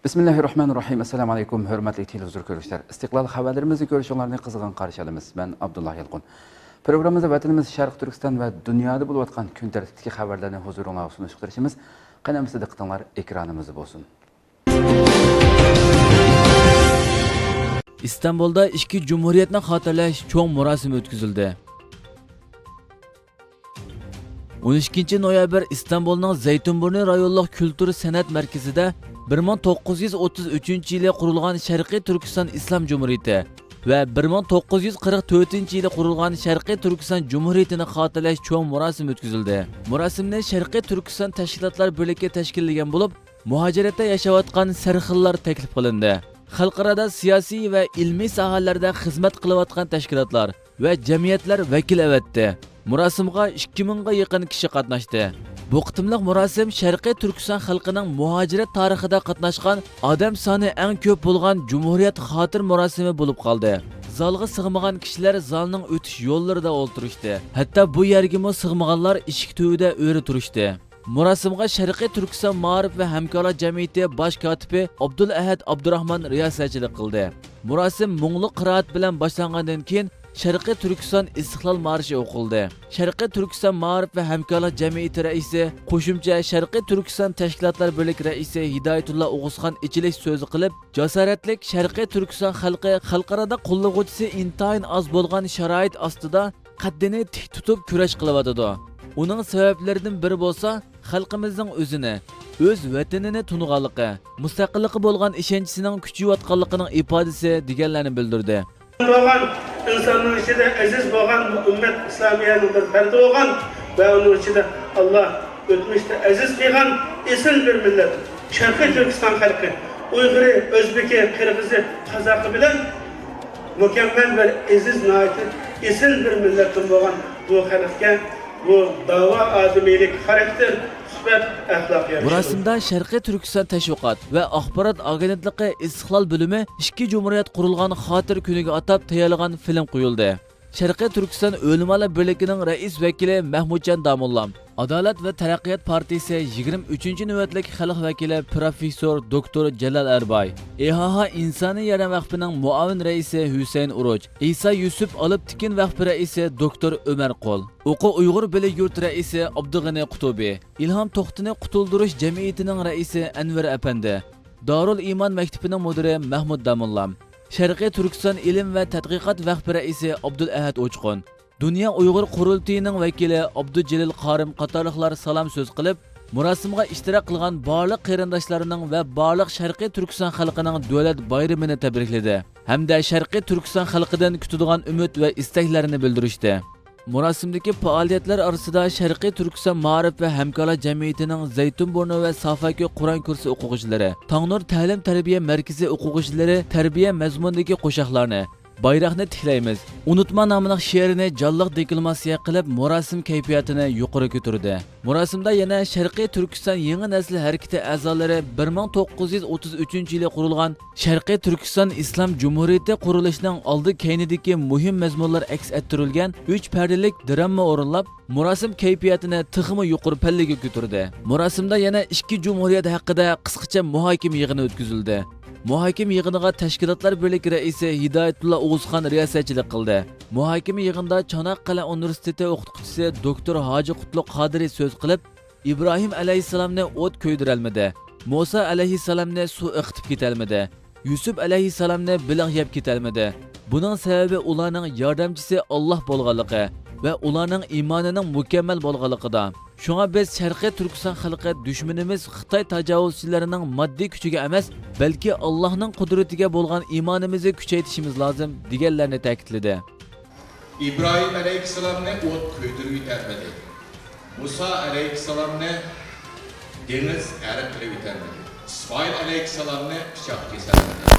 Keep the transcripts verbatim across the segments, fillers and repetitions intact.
بىسمىللاھىررەھمانىررەھىم. ئەسسالامۇ ئەلەيكۇم، ھۆرمەتلىك تېلېۋىزور كۆرۈشلەر. ئىستىقلال خەۋەرلىرىمىزنى كۆرۈشۈڭلارنى قىزغىن قارشى ئالىمىز. مەن ئابدۇللا يالقۇن. پروگراممىمىزدا ۋەتىنىمىز شەرقىي تۈركىستان ۋە دۇنيادا بولۇۋاتقان كۈن تەرتىپتىكى خەۋەرلەرنى ھۇزۇرۇڭلارغا سۇنۇشقا تىرىشىمىز. قېنى ئەمىسە دىققىتىڭلار ئېكرانىمىزدا بولسۇن. ئىستانبۇلدا ئىككى جۇمھۇرىيەتنى خاتىرىلەش چوڭ مۇراسىمى ئۆتكۈزۈلدى. ئون ئىككىنچى نويابىر ئىستانبۇلنىڭ زەيتۇنبۇرنى رايونلۇق كۈلتۈر سەنئەت مەركىزىدە بىر مىڭ توققۇز يۈز ئوتتۇز ئۈچىنچى يىلى قۇرۇلغان شەرقىي تۈركىستان ئىسلام جۇمھۇرىيىتى ۋە بىر مىڭ توققۇز يۈز قىرىق تۆتىنچى يىلى قۇرۇلغان شەرقىي تۈركىستان جۇمھۇرىيىتىنى خاتىرىلەش چوڭ مۇراسىمى ئۆتكۈزۈلدى. مۇراسىمنى شەرقىي تۈركىستان تەشكىلاتلار بىرلىكى تەشكىللىگەن بولۇپ، مۇھاجىرەتتە ياشاۋاتقان سەرخىللار تەكلىپ قىلىندى. خەلقئارادا سىياسىي ۋە ئىلمىي ساھەلەردە خىزمەت قىلىۋاتقان تەشكىلاتلار ۋە جەمئىيەتلەر ۋەكىل ئەۋەتتى. مۇراسىمغا ئىككى مىڭغا يېقىن كىشى قاتناشتى. بۇ قېتىملىق مۇراسىم شەرقىي تۈركىستان خەلقىنىڭ مۇھاجىرەت تارىخىدا قاتناشقان ئادەم سانى ئەڭ كۆپ بولغان جۇمھۇرىيەت خاتىرە مۇراسىمى بولۇپ قالدى. زالغا سىغمىغان كىشىلەر زالنىڭ ئۆتۈش يوللىرىدا ئولتۇرۇشتى. ھەتتا بۇ يەرگىمۇ سىغمىغانلار ئىشىك تۈۋىدە ئۆرە تۇرۇشتى. مۇراسىمغا شەرقىي تۈركىستان مائارىپ ۋە ھەمكارلىق جەمئىيىتى باش كاتىپى ئابدۇلئەھەد ئابدۇراخمان رىياسەتچىلىك قىلدى. مۇراسىم مۇڭلۇق قىرائەت بىلەن باشلانغاندىن كېيىن، شەرقىي تۈركىستان ئىستىقلال مارشى ئوقۇلدى. شەرقىي تۈركىستان مائارىپ ۋە ھەمكارلىق جەمئىيىتى رەئىسى، قوشۇمچە شەرقىي تۈركىستان تەشكىلاتلار بىرلىكى رەئىسى ھىدايەتۇللا ئوغۇزخان ئېچىلىش سۆزى قىلىپ، جاسارەتلىك شەرقىي تۈركىستان خەلقى خەلقئارادا قوللىغۇچىسى ئىنتايىن ئاز بولغان شارائىت ئاستىدا قەددىنى تىك تۇتۇپ كۈرەش قىلىۋاتىدۇ. ئۇنىڭ سەۋەبلىرىدىن بىرى بولسا، خەلقىمىزنىڭ ئۆزىنى، ئۆز ۋەتىنىنى تونۇغانلىقى، مۇستەقىللىققا بولغان ئىشەنچىسىنىڭ كۈچىيىۋاتقانلىقىنىڭ ئىپادىسى، دېگەنلەرنى بىلدۈردى. بولغان ئىنساننىڭ ئىچىدە ئەزىز بولغان بۇ ئۈممەت ئىسلامىيەنىڭ بىر پەردى بولغان ۋە ئۇنىڭ ئىچىدە ئاللا ئۆتمۈشتە ئەزىز قىلغان ئېسىل بىر مىللەت شەرقىي تۈركىستان خەلقى، ئۇيغۇرى، ئۆزبېكى، قىرغىزى، قازاقى بىلەن مۇكەممەل بىر ئېزىز، ناھايىتى ئېسىل بىر مىللەتتىن بولغان بۇ خەلقكە بۇ داۋا ئادىمىيلىك، خاراكتېر، سۈپەت، ئەخلاق يارىشىدۇ. مۇراسىمدا شەرقىي تۈركىستان تەشۋىقات ۋە ئاخبارات ئاگېنتلىقى ئىستىقلال بۆلۈمى ئىككى جۇمھۇرىيەت قۇرۇلغان خاتىرە كۈنىگە ئاتاپ تەييارلىغان فىلىم قويۇلدى. شەرقىي تۈركىستان ئۆلىمالار بىرلىكىنىڭ رەئىس ۋەكىلى مەھمۇتجان داموللام، ئادالەت ۋە تەرەققىيات پارتىيىسى يىگىرمە ئۈچىنچى نۆۋەتلىك خەلق ۋەكىلى پروفېسسور دوكتور جالال ئەرباي، ئېھائا ئىنسانىي ياردەم ۋەقپىنىڭ مۇئاۋىن رەئىسى ھۈسەيىن ئۇرۇچ، ئىسا يۈسۈپ ئالپتېكىن ۋەقپى رەئىسى دوكتور ئۆمەر قۇل، ئوقۇ ئۇيغۇر بىلىي يۇرت رەئىسى ئابدۇغېنى قۇتۇبى، ئىلھام توختىنى قۇتۇلدۇرۇش جەمئىيىتىنىڭ رەئىسى ئەنۋەر ئەپەندى، دارۇل ئىمان مەكتىپىنىڭ مۇدىرى مەھمۇد داموللام، شەرقىي تۈركىستان ئىلىم ۋە تەتقىقات ۋەقپى رەئىسى ئابدۇلئەھەد ئوچقۇن، دۇنيا ئۇيغۇر قۇرۇلتىيىنىڭ ۋەكىلى ئابدۇجېلىل قارىم قاتارلىقلار سالام سۆز قىلىپ، مۇراسىمغا ئىشتىراك قىلغان بارلىق قېرىنداشلارنىڭ ۋە بارلىق شەرقىي تۈركىستان خەلقىنىڭ دۆلەت بايرىمىنى تەبرىكلىدى ھەمدە شەرقىي تۈركىستان خەلقىدىن كۈتىدىغان ئۈمىد ۋە ئىستەكلەرنى بىلدۈرۈشتى. مۇراسىمدىكى پائالىيەتلەر ئارىسىدا شەرقىي تۈركىستان مائارىپ ۋە ھەمكارلار جەمئىيىتىنىڭ زەيتۇنبۇرنى ۋە سافاكى قۇرئان كۇرسى ئوقۇغۇچىلىرى، تاڭنۇر تەلىم تەربىيە مەركىزى ئوقۇغۇچىلىرى تەربىيە مەزمۇنىدىكى قوشاقلارنى، بايراقنى تىكلەيمىز، ئۇنتۇما ناملىق شېئىرىنى جانلىق دېكلاماتسىيە قىلىپ، مۇراسىم كەيپىياتىنى يۇقىرى كۆتۈردى. مۇراسىمدا يەنە شەرقىي تۈركىستان يېڭى نەسىل ھەرىكىتى ئەزالىرى بىر مىڭ توققۇز يۈز ئوتتۇز ئۈچىنچى يىلى قۇرۇلغان شەرقىي تۈركىستان ئىسلام جۇمھۇرىيىتى قۇرۇلۇشىنىڭ ئالدى كەينىدىكى مۇھىم مەزمۇنلار ئەكس ئەتتۈرۈلگەن ئۈچ پەردىلىك دىرامما ئورۇنلاپ، مۇراسىم كەيپىياتىنى تېخىمۇ يۇقىرى پەللىگە كۆتۈردى. مۇراسىمدا يەنە ئىككى جۇمھۇرىيەت ھەققىدە قىسقىچە مۇھاكىمە يىغىنى ئۆتكۈزۈلدى. مۇھاكىمە يىغىنىغا تەشكىلاتلار بىرلىكى رەئىسى ھىدايەتۇللا ئوغۇزخان رىياسەتچىلىك قىلدى. مۇھاكىمە يىغىنىدا چاناققەلە ئۇنىۋېرسىتېتى ئوقۇتقۇچىسى دوكتور ھاجى قۇتلۇق قادىرى سۆز قىلىپ، ئىبراھىم ئەلەيھىسسالامنى ئوت كۆيدۈرەلمىدى، مۇسا ئەلەيھىسسالامنى سۇ ئېقىتىپ كېتەلمىدى، يۈسۈپ ئەلەيھىسسالامنى بېلىق يەپ كېتەلمىدى. بۇنىڭ سەۋەبى ئۇلارنىڭ ياردەمچىسى ئاللاھ بولغانلىقى ۋە ئۇلارنىڭ ئىمانىنىڭ مۇكەممەل بولغانلىقىدا. شۇڭا بىز شەرقىي تۈركىستان خەلقى دۈشمىنىمىز خىتاي تاجاۋۇزچىلىرىنىڭ ماددىي كۈچىگە ئەمەس، بەلكى ئاللاھنىڭ قۇدرىتىگە بولغان ئىمانىمىزنى كۈچەيتىشىمىز لازىم، دېگەنلەرنى تەكىتلىدى. ئىبراھىم ئەلەيھىسسالامنى ئوت كۆيدۈرۈۋېتەلمىدى. مۇسا ئەلەيھىسسالامنى دېڭىز غەرق قىلىۋېتەلمىدى. ئىسمائىل ئەلەيھىسسالامنى پىچاق كېسەلمىدى.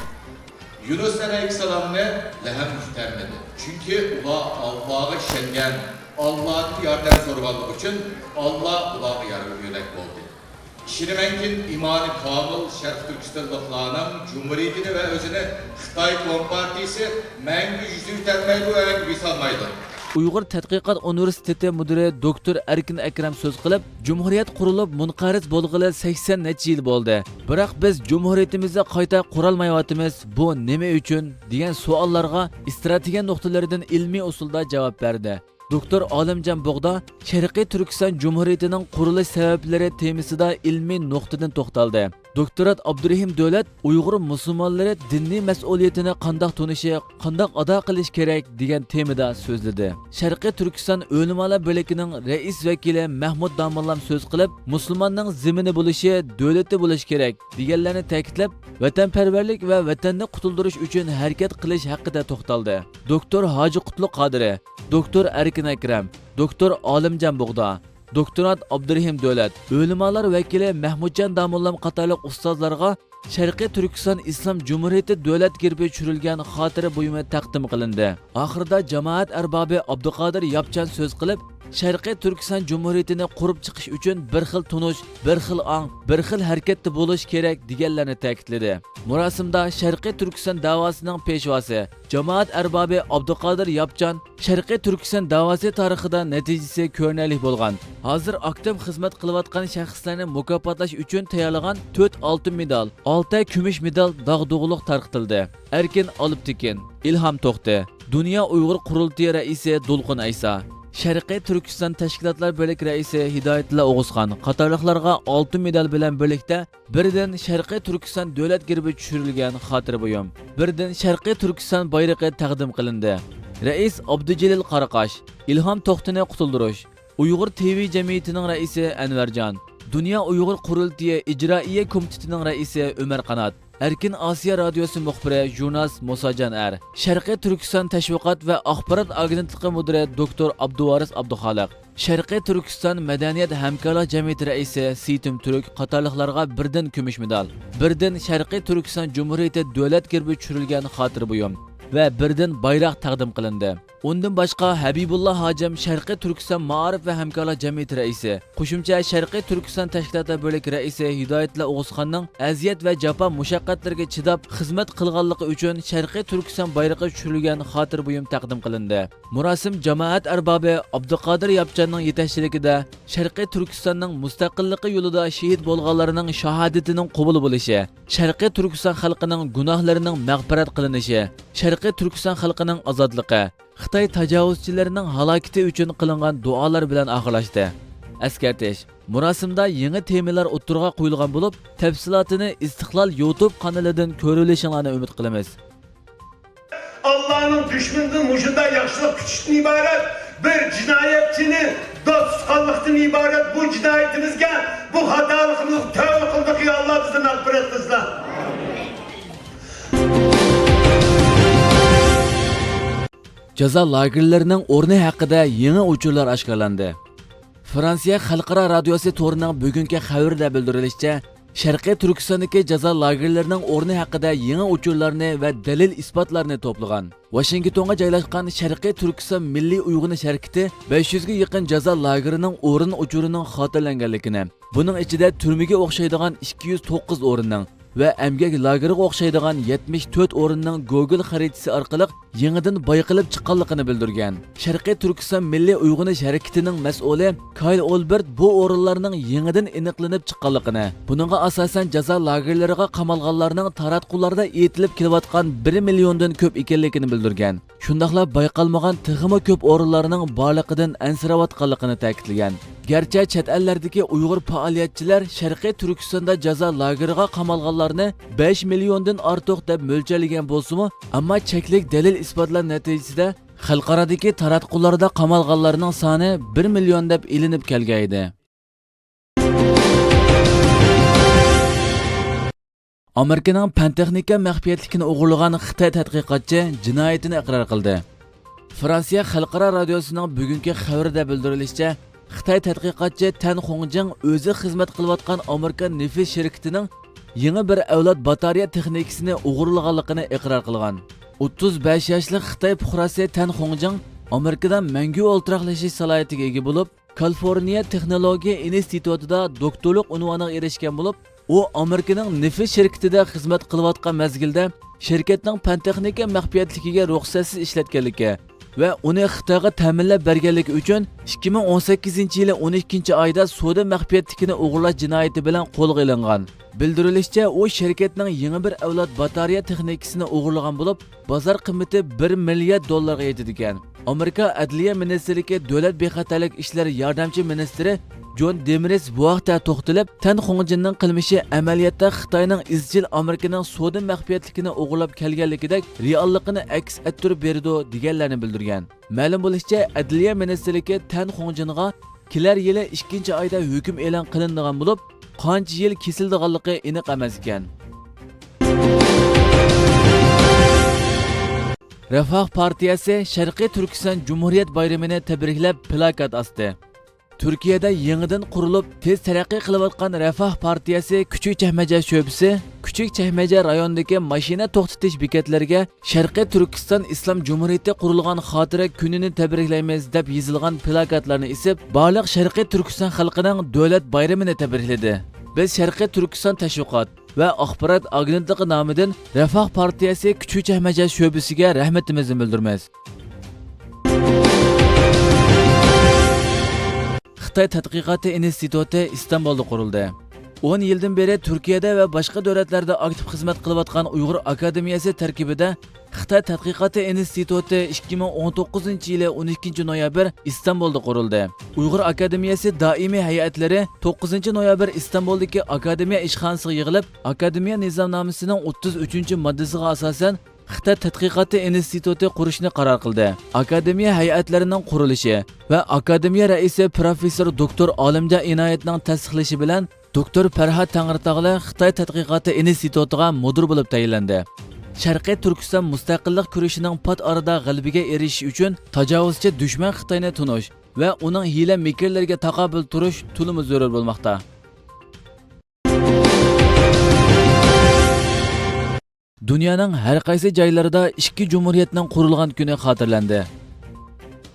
يۇنۇس ئەلەيھىسسالامنى لەھەم يۇتەلمىدى. چۈنكى ئۇلار ئاللاغا ئىشەنگەن، ئاللادىن ياردەم سورىغانلىقى ئۈچۈن ئاللا ئۇلارغا يار-يۆلەك بولدى. ئىشىنىمەنكى، ئىمانى كامىل شەرقىي تۈركىستانلىقلارنىڭ جۇمھۇرىيىتىنى ۋە ئۆزىنى خىتاي كومپارتىيىسى مەڭگۈ يۈزۈۋېتەلمەيدۇ ۋە مەڭگۈ بېسالمايدۇ. ئۇيغۇر تەتقىقات ئۇنىۋېرسىتېتى مۇدىرى دوكتور ئەركىن ئەكرەم سۆز قىلىپ، جۇمھۇرىيەت قۇرۇلۇپ مۇنقەرز بولغىلى سەكسەن نەچچە يىل بولدى. بىراق بىز جۇمھۇرىيىتىمىزنى قايتا قۇرالمايۋاتىمىز، بۇ نېمە ئۈچۈن؟ دېگەن سوئاللارغا ئىستراتېگىيە نۇقتىلىرىدىن ئىلمىي ئۇسۇلدا جاۋاب بەردى. دوكتور ئالىمجان بۇغدا شەرقىي تۈركىستان جۇمھۇرىيىتىنىڭ قۇرۇلۇش سەۋەبلىرى تېمىسىدا ئىلمىي نۇقتىدىن توختالدى. دوكتورات ئابدۇرېھىم دۆلەت ئۇيغۇر مۇسۇلمانلىرى دىنىي مەسئۇلىيىتىنى قانداق تونۇشى، قانداق ئادا قىلىشى كېرەك دېگەن تېمىدا سۆزلىدى. شەرقىي تۈركىستان ئۆلىمالار بۆلىكىنىڭ رەئىس ۋەكىلى مەھمۇد داموللام سۆز قىلىپ، مۇسۇلماننىڭ زېمىنى بولۇشى، دۆلىتى بولۇشى كېرەك دېگەنلەرنى تەكىتلەپ، ۋەتەنپەرۋەرلىك ۋە ۋەتەننى قۇتۇلدۇرۇش ئۈچۈن ھەرىكەت قىلىش ھەققىدە توختالدى. دوكتور ھاجى قۇتلۇق قادىرى، دوكتور ئەركىن ئەكرەم، دوكتور ئالىمجان بۇغدا، دوكتورانت ئابدۇرېھىم دۆلەت، ئۆلىمالار ۋەكىلى مەھمۇتجان داموللام قاتارلىق ئۇستازلارغا شەرقىي تۈركىستان ئىسلام جۇمھۇرىيىتى دۆلەت گېربى چۈشۈرۈلگەن خاتىرە بۇيۇمى تەقدىم قىلىندى. ئاخىرىدا جامائەت ئەربابى ئابدۇقادىر ياپچان سۆز قىلىپ، شەرقىي تۈركىستان جۇمھۇرىيىتىنى قۇرۇپ چىقىش ئۈچۈن بىر خىل تونۇش، بىر خىل ئاڭ، بىر خىل ھەرىكەتتە بولۇش كېرەك دېگەنلەرنى تەكىتلىدى. مۇراسىمدا شەرقىي تۈركىستان دەۋاسىنىڭ پېشۋاسى، جامائەت ئەربابى ئابدۇقادىر ياپچان شەرقىي تۈركىستان دەۋاسى تارىخىدا نەتىجىسى كۆرۈنەرلىك بولغان، ھازىر ئاكتىپ خىزمەت قىلىۋاتقان شەخسلەرنى مۇكاپاتلاش ئۈچۈن تەييارلىغان تۆت ئالتۇن مېدال، ئالتە كۈمۈش مېدال داغدۇغىلىق تارقىتىلدى. ئەركىن ئالپتېكىن، ئىلھام توختى، دۇنيا ئۇيغۇر قۇرۇلتىيى رەئىسى دولقۇن ئەيسا، شەرقىي تۈركىستان تەشكىلاتلار بىرلىكى رەئىسى ھىدايەتۇللا ئوغۇزخان قاتارلىقلارغا ئالتۇن مېدال بىلەن بىرلىكتە بىردىن شەرقىي تۈركىستان دۆلەت گېربى چۈشۈرۈلگەن خاتىرە بۇيۇم، بىردىن شەرقىي تۈركىستان بايرىقى تەقدىم قىلىندى. رەئىس ئابدۇجېلىل قاراقاش، ئىلھام توختىنى قۇتۇلدۇرۇش، ئۇيغۇر تىۋى جەمئىيىتىنىڭ رەئىسى ئەنۋەرجان، دۇنيا ئۇيغۇر قۇرۇلتىيى ئىجرائىيە كومىتېتىنىڭ رەئىسى ئۆمەر قانات، ئەركىن ئاسىيا رادىيوسى مۇخبىرى ژۇرنالىست مۇساجان ئەر، شەرقىي تۈركىستان تەشۋىقات ۋە ئاخبارات ئاگېنتلىقى مۇدىرى دوكتور ئابدۇۋارىس ئابدۇخالىق، شەرقىي تۈركىستان مەدەنىيەت ھەمكارلىق جەمئىيىتى رەئىسى سېيتىم تۈرك قاتارلىقلارغا بىردىن كۈمۈش مېدال، بىردىن شەرقىي تۈركىستان جۇمھۇرىيىتى دۆلەت گېربى چۈشۈرۈلگەن خاتىرە بۇيۇم ۋە بىردىن بايراق تەقدىم قىلىندى. ئۇندىن باشقا، ھەبىبۇللا ھاجىم شەرقىي تۈركىستان مائارىپ ۋە ھەمكارلىق جەمئىيىتى رەئىسى، قوشۇمچە شەرقىي تۈركىستان تەشكىلاتلار بىرلىكى رەئىسى ھىدايەتۇللا ئوغۇزخاننىڭ ئەزىيەت ۋە جاپا مۇشەققەتلىرىگە چىداپ خىزمەت قىلغانلىقى ئۈچۈن شەرقىي تۈركىستان بايرىقى چۈشۈرۈلگەن خاتىرە بۇيۇم تەقدىم قىلىندى. مۇراسىم جامائەت ئەربابى ئابدۇقادىر ياپچاننىڭ يېتەكچىلىكىدە شەرقىي تۈركىستاننىڭ مۇستەقىللىقى يولىدا شېھىت بولغانلارنىڭ شاھادىتىنىڭ قوبۇل بولۇشى، شەرقىي تۈركىستان خەلقىنىڭ گۇناھلىرىنىڭ مەغپىرەت قىلىنىشى، شەرقىي تۈركىستان خەلقىنىڭ ئازادلىقى، خىتاي تاجاۋۇزچىلىرىنىڭ ھالاكىتى ئۈچۈن قىلىنغان دۇئالار بىلەن ئاخىرلاشتى. ئەسكەرتىش، مۇراسىمدا يېڭى تېمىلار ئوتتۇرىغا قويۇلغان بولۇپ، تەپسىلاتىنى ئىستىقلال يۇتۇب قانىلىدىن كۆرۈۋېلىشىڭلارنى ئۈمىد قىلىمىز. ئاللانىڭ دۈشمىنىدىن مۇشۇنداق ياخشىلىق كۈتۈشتىن ئىبارەت بىر جىنايەتچىنى دوست تۇتقانلىقتىن ئىبارەت بۇ جىنايىتىمىزگە، بۇ خاتالىقىمىزغا تەۋبە قىلدۇق. يا ئاللا، بىزنى مەغپىرەت قىلسىلا. جازا لاگېرلىرىنىڭ ئورنى ھەققىدە يېڭى ئۇچۇرلار ئاشكارىلاندى. فرانسىيە خەلقئارا رادىيوسى تورىنىڭ بۈگۈنكى خەۋىرىدە بىلدۈرۈلۈشىچە، شەرقىي تۈركىستاندىكى جازا لاگېرلىرىنىڭ ئورنى ھەققىدە يېڭى ئۇچۇرلارنى ۋە دەلىل-ئىسپاتلارنى توپلىغان. ۋاشىنگتونغا جايلاشقان شەرقىي تۈركىستان مىللىي ئويغىنىش ھەرىكىتى بەش يۈزگە يېقىن جازا لاگېرىنىڭ ئورۇن ئۇچۇرىنىڭ خاتىرىلەنگەنلىكىنى، بۇنىڭ ئىچىدە تۈرمىگە ئوخشايدىغان ئىككى يۈز توققۇز ئورۇننىڭ ۋە ئەمگەك لاگېرىغا ئوخشايدىغان يەتمىش تۆت ئورۇننىڭ گوگول خەرىتىسى ئارقىلىق يېڭىدىن بايقىلىپ چىققانلىقىنى بىلدۈرگەن. شەرقىي تۈركىستان مىللىي ئويغىنىش ھەرىكىتىنىڭ مەسئۇلى كايل ئولبېرت بۇ ئورۇنلارنىڭ يېڭىدىن ئېنىقلىنىپ چىققانلىقىنى، بۇنىڭغا ئاساسەن جازا لاگېرلىرىغا قامالغانلارنىڭ تاراتقۇلاردا ئېيتىلىپ كېلىۋاتقان بىر مىليوندىن كۆپ ئىكەنلىكىنى بىلدۈرگەن. شۇنداقلا بايقالمىغان تېخىمۇ كۆپ ئورۇنلارنىڭ بارلىقىدىن ئەنسىرەۋاتقانلىقىنى تەكىتلىگەن. گەرچە چەت ئەللەردىكى ئۇيغۇر پائالىيەتچىلەر شەرقىي تۈركىستاندا جازا لاگېرىغا قامالغانلارنى بەش مىليوندىن ئارتۇق دەپ مۆلچەرلىگەن بولسىمۇ، ئەمما چەكلىك دەلىل-ئىسپاتلار نەتىجىسىدە خەلقئارادىكى تاراتقۇلاردا قامالغانلارنىڭ سانى بىر مىليون دەپ ئېلىنىپ كەلگەن ئىدى. ئامېرىكىنىڭ پەن-تېخنىكا مەخپىيەتلىكىنى ئوغرىلىغان خىتاي تەتقىقاتچى جىنايىتىنى ئىقرار قىلدى. فرانسىيە خەلقئارا رادىيوسىنىڭ بۈگۈنكى خەۋىرىدە بىلدۈرۈلۈشىچە، خىتاي تەتقىقاتچى تەن خۇڭجىڭ ئۆزى خىزمەت قىلىۋاتقان ئامېرىكا نېفىت شىركىتىنىڭ يېڭى بىر ئەۋلاد باتارېيە تېخنىكىسىنى ئوغرىلىغانلىقىنى ئىقرار قىلغان. ئوتتۇز بەش ياشلىق خىتاي پۇقراسى تەن خۇڭجىڭ ئامېرىكىدا مەڭگۈ ئولتۇراقلىشىش سالاھىيىتىگە ئىگە بولۇپ، كالىفورنىيە تېخنولوگىيە ئىنستىتۇتىدا دوكتورلۇق ئۇنۋانىغا ئېرىشكەن بولۇپ، ئۇ ئامېرىكىنىڭ نېفىت شىركىتىدە خىزمەت قىلىۋاتقان مەزگىلدە شىركەتنىڭ پەن-تېخنىكا مەخپىيەتلىكىگە رۇخسەتسىز ئىشلەتكەنلىكى، ۋە ئۇنى خىتايغا تەمىنلەپ بەرگەنلىكى ئۈچۈن ئىككى مىڭ ئون سەككىزىنچى يىلى ئون ئىككىنچى ئايدا سودا مەخپىيەتلىكىنى ئوغرىلاش جىنايىتى بىلەن قولغا ئېلىنغان. بىلدۈرۈلۈشىچە، ئۇ شىركەتنىڭ يېڭى بىر ئەۋلاد باتارېيە تېخنىكىسىنى ئوغرىلىغان بولۇپ، بازار قىممىتى بىر مىليارد دوللارغا يېتىدىكەن. ئامېرىكا ئەدلىيە مىنىستىرلىكى دۆلەت بىخەتەرلىك ئىشلىرى ياردەمچى مىنىستىرى جون دېمىرىس بۇ ھەقتە توختىلىپ، تەن خۇڭجىننىڭ قىلمىشى ئەمەلىيەتتە خىتاينىڭ ئىزچىل ئامېرىكىنىڭ سودا مەخپىيەتلىكىنى ئوغرىلاپ كەلگەنلىكىدەك رېئاللىقىنى ئەكس ئەتتۈرۈپ بېرىدۇ، دېگەنلەرنى بىلدۈرگەن. مەلۇم بولۇشىچە، ئەدلىيە مىنىستىرلىكى تەن خۇڭجىنغا كېلەر يىلى ئىككىنچى ئايدا ھۆكۈم ئېلان قىلىنىدىغان بولۇپ، قانچە يىل كېسىلىدىغانلىقى ئېنىق ئەمەس ئىكەن. رەفاھ پارتىيەسى شەرقىي تۈركىستان جۇمھۇرىيەت بايرىمىنى تەبرىكلەپ پىلاكات ئاستى. تۈركىيەدە يېڭىدىن قۇرۇلۇپ، تېز تەرەققىي قىلىۋاتقان رەفاھ پارتىيەسى كۈچۈك چەكمەجە شۆبىسى كۈچۈك چەكمەجە رايونىدىكى ماشىنا توختىتىش بېكەتلىرىگە شەرقىي تۈركىستان ئىسلام جۇمھۇرىيىتى قۇرۇلغان خاتىرە كۈنىنى تەبرىكلەيمىز دەپ يېزىلغان پىلاكاتلارنى ئېسىپ، بارلىق شەرقىي تۈركىستان خەلقىنىڭ دۆلەت بايرىمىنى تەبرىكلىدى. بىز شەرقىي تۈركىستان تەشۋىقات ۋە ئاخبارات ئاگېنتلىقى نامىدىن رەفاھ پارتىيەسى كۈچۈك چەكمەجە شۆبىسىگە رەھمىتىمىزنى بىلدۈرىمىز. خىتاي تەتقىقاتى ئىنستىتۇتى ئىستانبۇلدا قۇرۇلدى. ئون يىلدىن بېرى تۈركىيەدە ۋە باشقا دۆلەتلەردە ئاكتىپ خىزمەت قىلىۋاتقان ئۇيغۇر ئاكادېمىيەسى تەركىبىدە خىتاي تەتقىقاتى ئىنستىتۇتى ئىككى مىڭ ئون توققۇزىنچى يىلى ئون ئىككىنچى نويابىر ئىستانبۇلدا قۇرۇلدى. ئۇيغۇر ئاكادېمىيەسى دائىمىي ھەيئەتلىرى توققۇزىنچى نويابىر ئىستانبۇلدىكى ئاكادېمىيە ئىشخانىسىغا يىغىلىپ، ئاكادېمىيە نىزامنامىسىنىڭ ئوتتۇز ئۈچىنچى ماددىسىغا ئاساسەن، خىتاي تەتقىقاتى ئىنستىتۇتى قۇرۇشنى قارار قىلدى. ئاكادېمىيە ھەيئەتلىرىنىڭ قۇرۇلۇشى ۋە ئاكادېمىيە رەئىسى پروفېسسور دوكتور ئالىمجان ئىنايەتنىڭ تەستىقلىشى بىلەن دوكتور پەرھات تەڭرىتاغلى خىتاي تەتقىقاتى ئىنستىتۇتىغا مۇدىر بولۇپ تەيىنلەندى. شەرقىي تۈركىستان مۇستەقىللىق كۈرىشىنىڭ پات ئارىدا غەلىبىگە ئېرىشىشى ئۈچۈن تاجاۋۇزچى دۈشمەن خىتاينى تونۇش ۋە ئۇنىڭ ھىيلە-مىكىرلىرىگە تاقابىل تۇرۇش تولىمۇ زۆرۈر بولماقتا. دۇنيانىڭ ھەر قايسى جايلىرىدا ئىككى جۇمھۇرىيەتنىڭ قۇرۇلغان كۈنى خاتىرىلەندى.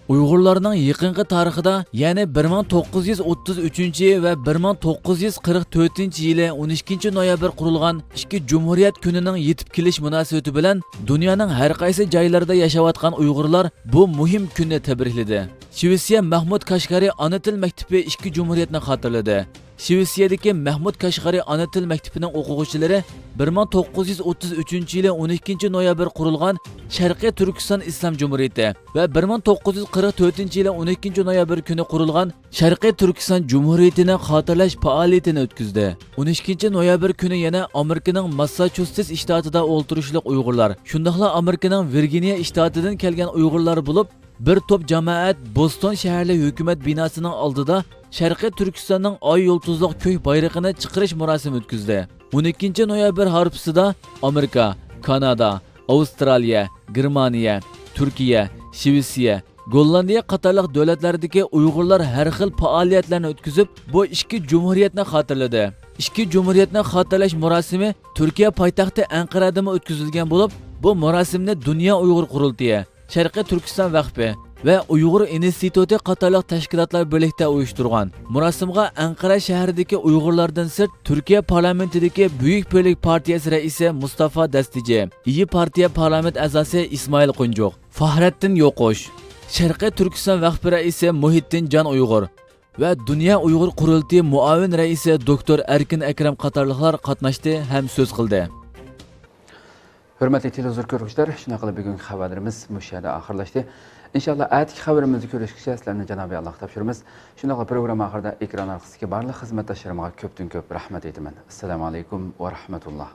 ئۇيغۇرلارنىڭ يېقىنقى تارىخىدا، يەنى بىر مىڭ توققۇز يۈز ئوتتۇز ئۈچىنچى ۋە بىر مىڭ توققۇز يۈز قىرىق تۆتىنچى يىلى ئون ئىككىنچى نويابىر قۇرۇلغان ئىككى جۇمھۇرىيەت كۈنىنىڭ يېتىپ كېلىش مۇناسىۋىتى بىلەن دۇنيانىڭ ھەر قايسى جايلىرىدا ياشاۋاتقان ئۇيغۇرلار بۇ مۇھىم كۈننى تەبرىكلىدى. شىۋېتسىيە مەھمۇد كاشغەرى ئانا تىل مەكتىپى ئىككى جۇمھۇرىيەتنى خاتىرىلىدى. شىۋېتسىيەدىكى مەھمۇد كاشغەرى ئانا تىل مەكتىپىنىڭ ئوقۇغۇچىلىرى بىر مىڭ توققۇز يۈز ئوتتۇز ئۈچىنچى يىلى ئون ئىككىنچى نويابىر قۇرۇلغان شەرقىي تۈركىستان ئىسلام جۇمھۇرىيىتى ۋە بىر مىڭ توققۇز يۈز قىرىق تۆتىنچى يىلى ئون ئىككىنچى نويابىر كۈنى قۇرۇلغان شەرقىي تۈركىستان جۇمھۇرىيىتىنى خاتىرىلەش پائالىيىتىنى ئۆتكۈزدى. ئون ئىككىنچى نويابىر كۈنى يەنە ئامېرىكىنىڭ ماسساچۇسېتس شتاتىدا ئولتۇرۇشلۇق ئۇيغۇرلار، شۇنداقلا ئامېرىكىنىڭ ۋىرگىنىيە شتاتىدىن كەلگەن ئۇيغۇرلار بولۇپ، بىر توپ جامائەت بوستون شەھەرلىك ھۆكۈمەت بىناسىنىڭ ئالدىدا شەرقىي تۈركىستاننىڭ ئاي يۇلتۇزلۇق كۆك بايرىقىنى چىقىرىش مۇراسىمى ئۆتكۈزدى. ئون ئىككىنچى نويابىر ھارپىسىدا ئامېرىكا، كانادا، ئاۋسترالىيە، گېرمانىيە، تۈركىيە، شىۋېتسىيە، گوللاندىيە قاتارلىق دۆلەتلەردىكى ئۇيغۇرلار ھەر خىل پائالىيەتلەرنى ئۆتكۈزۈپ، بۇ ئىككى جۇمھۇرىيەتنى خاتىرىلىدى. ئىككى جۇمھۇرىيەتنى خاتىرىلەش مۇراسىمى تۈركىيە پايتەختى ئەنقەرەدىمۇ ئۆتكۈزۈلگەن بولۇپ، بۇ مۇراسىمنى دۇنيا ئۇيغۇر قۇرۇلتىيى، شەرقىي تۈركىستان ۋەقپى ۋە ئۇيغۇر ئىنستىتۇتى قاتارلىق تەشكىلاتلار بىرلىكتە ئۇيۇشتۇرغان. مۇراسىمغا ئەنقەرە شەھىرىدىكى ئۇيغۇرلاردىن سىرت، تۈركىيە پارلامېنتىدىكى بۈيۈك بىرلىك پارتىيەسى رەئىسى مۇستافا دەستىجى، ئىيى پارتىيە پارلامېنت ئەزاسى ئىسمائىل قونجۇق، فاھرەتتىن يوقۇش، شەرقىي تۈركىستان ۋەقپى رەئىسى مۇھىتتىن جان ئۇيغۇر ۋە دۇنيا ئۇيغۇر قۇرۇلتىيى مۇئاۋىن رەئىسى دوكتور ئەركىن ئەكرەم قاتارلىقلار قاتناشتى ھەم سۆز قىلدى. ھۆرمەتلىك تېلېۋىزور كۆرگۈچىلەر، شۇنداق قىلىپ بۈگۈنكى خەۋەرلىرىمىز مۇشۇ يەردە ئاخىرلاشتى. ئىنشاللا ئەتىكى خەۋىرىمىزدە كۆرۈشكىچە سىلەرنى جانابى ئاللاغا تاپشۇرىمىز. شۇنداقلا پروگرامما ئاخىرىدا ئېكران ئارقىسىدىكى بارلىق خىزمەتداشلىرىمغا كۆپتىن كۆپ رەھمەت ئېيتىمەن. ئەسسالامۇ ئەلەيكۇم ۋە رەھمەتۇللا.